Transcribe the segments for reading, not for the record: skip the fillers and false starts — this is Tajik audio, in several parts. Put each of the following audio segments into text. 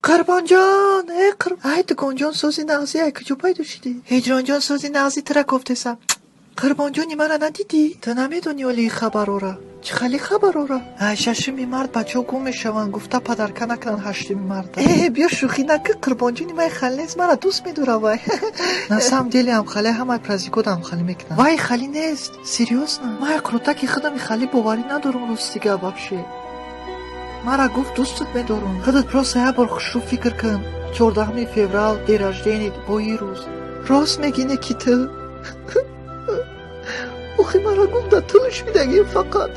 Қурбонҷон, э ай, дугонҷон, сози нағзи, ай куҷо пайдо шудӣ? Ҳиҷронҷон, сози нағзи, тура кофтесам. Қурбонҷони мара надидӣ? Ту намедонӣ оли хабарора? Чӣ хали хабарора? Ай, 6 март бачаҳо гум мешаванд, гуфта подарка накунанд 8 марта. Э, биё, шӯхӣ накӣ, Қурбонҷони май хали нест, мара дӯст медора вай. На самом деле ҳамхали ҳамаи праздникода ҳамхалӣ мекунанд. Вай хали нест, серьёзно. Май қурутаки худами хали боварӣ надорум, ростига, вообще. Мара гуфт, дӯстат медорум. Худат просто як бор хушрӯ фикр кун. 14 феврал день рождения, бо ин рӯз. Рост мегӣ, не ки ту? Охи, мара гуфт, дар тулш бидагим фақат.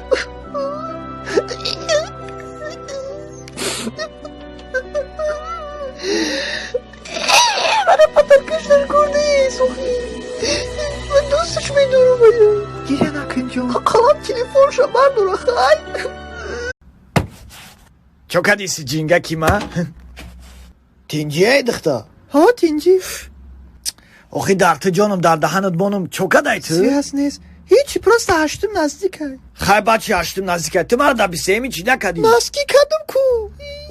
Мара подаркашдар курдис, охи. Ман дӯсташ медорам ая. Гиря накун, ҷон. Қалам телефонша бардора, хай. Чо кадиси, ҷингаки ма? Тинҷиай, духта? Ҳо, тинҷӣ. Охи, дар ту ҷонум, дар даҳанат бонум, чо кадай ту? Связь нест. Ҳичи, просто 8-ум наздикай. Хай, бачи 8-ум наздикай, ту мара дар 23-ми чӣ накадӣ? Носки кадум ку.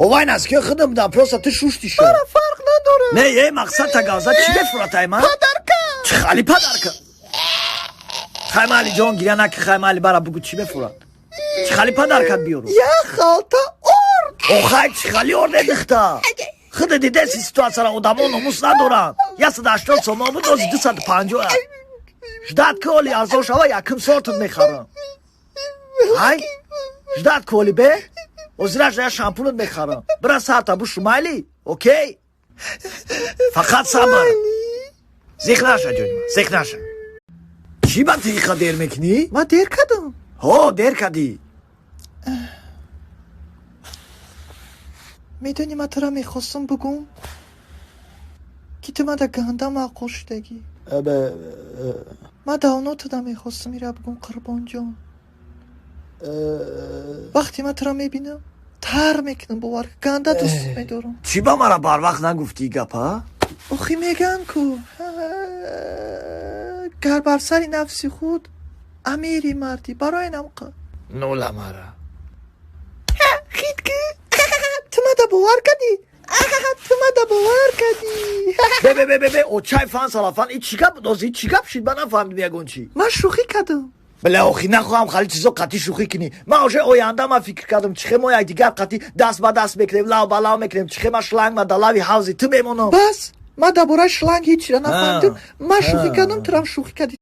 Овай, носкиҳо худам будам, просто ту шушти шо. Мара фарқ надорад. Не, е, мақсад тагауза чӣ мефуратай ма? Подарка. Чӣ хали подарка? Хай, майли, ҷон, гиря наки, хай, майли, бара бугу, чӣ мефурад? Чӣ хали подаркат биёру? Як халта орд. Охай, чӣ хали орде, духта? Худа дидеси ситуатсияра, одамо номус надоранд. 180 сомон буд, ози 250. Ждать ки оли арзон шава, якум сортат мехарам. Ҳай, ждать ки оли бе озираш я шампунат мехарам. Бира, сарта бушу, майли, окей, фақат сабр. Зиқ наша, ҷонима, зиқ наша. Чӣ ба ту иқа дер мекунӣ? Ман дер кардам? Ҳо, дер кардӣ. Медонӣ, ман тура мехостам бугум, ки ту мада ганда маъқул шудагӣ. Ман давно туда мехостам ира бугум, Қурбонҷон. Вақте ман тура мебинам, тар мекунам, бовар, ганда дӯст медорам. Чӣ ба мара барвақт нагуфтӣ гапа? Охи, мегӯянд ку, гар бар сари нафси худ амири мардӣ, барои намқа. Нула мара. Хит ки ту мада бовар кардӣ, ту мада бовар кардӣ. Бе, бе, бе, бе, бе, очай фан салафан, и чӣ гап буд ози? Чӣ гап шид, ман нафаҳмидим ягон чӣ. Ман шӯхӣ кардам. Бале, охи, нахоҳам хали чизо қатъи шӯхӣ кунӣ. Ман уже оянда ман фикр кардам, чӣ хе мо якдигар қатъи даст ба даст мекунем, лав ба лав мекунем, чӣ хе ман шланг ма дар лави ҳавзи ту мемонам. Бас, ман дар бораи шланг ҳечира нафаҳмидам. Ман шӯхӣ кардам, турам шӯхӣ кардӣ.